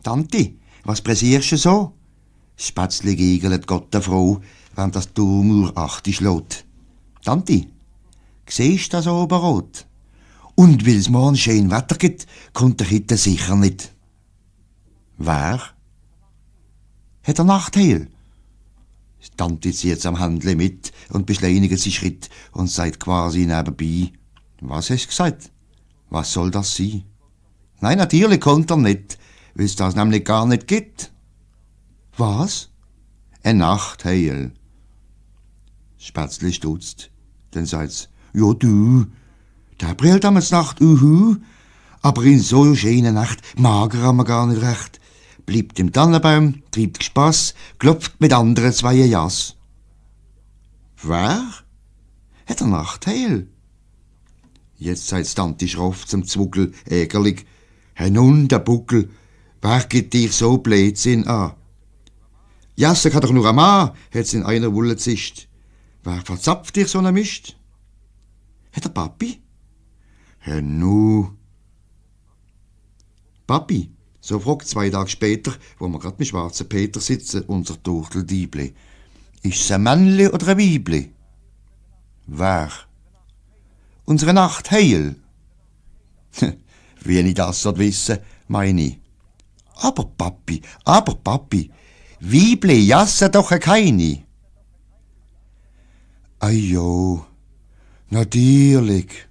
Tanti, was pressierst du so? Spätzli giegelt Gott der Frau, wenn das Turmuhr 8 schlägt. Tanti, siehst du das oben rot? Und weil's morgen schön Wetter gibt, kommt der Hitte sicher nicht. Wer? Hat er Nachtheil? Tanti zieht am Händle mit und beschleunigt seinen Schritt und sagt quasi nebenbei: Was hast du gesagt? Was soll das sein? Nein, natürlich kommt er nicht, weil es das nämlich gar nicht gibt. Was? Ein Nachtheil. Spätzli stutzt, dann sagt's: Ja du, der brillt am Nacht, aber in so schöner Nacht mag er mir gar nicht recht. Bleibt im Tannenbaum, treibt Gespass, klopft mit anderen 2 Jas. Wer? Hat er Nachteil? Jetzt sagt's Tanti schroff zum Zwuggel, ärgerlich: Hey nun, der Buckel, wer gibt dich so Blödsinn an? Jasse kann doch nur ein Mann, hat's in einer Wolle zischt. Wer verzapft dich so ne Mist? Hat der Papi? Hey nu. Papi, so fragt 2 Tage später, wo wir grad mit schwarzen Peter sitzen, unser Turteldiebli: Ist's ein Männli oder ein Weibli? Wer? Unsere Nacht heil. Wie ich das sollt wissen, meine ich. Aber Papi, Weibli jassen doch keine. Ai jo, natürlich.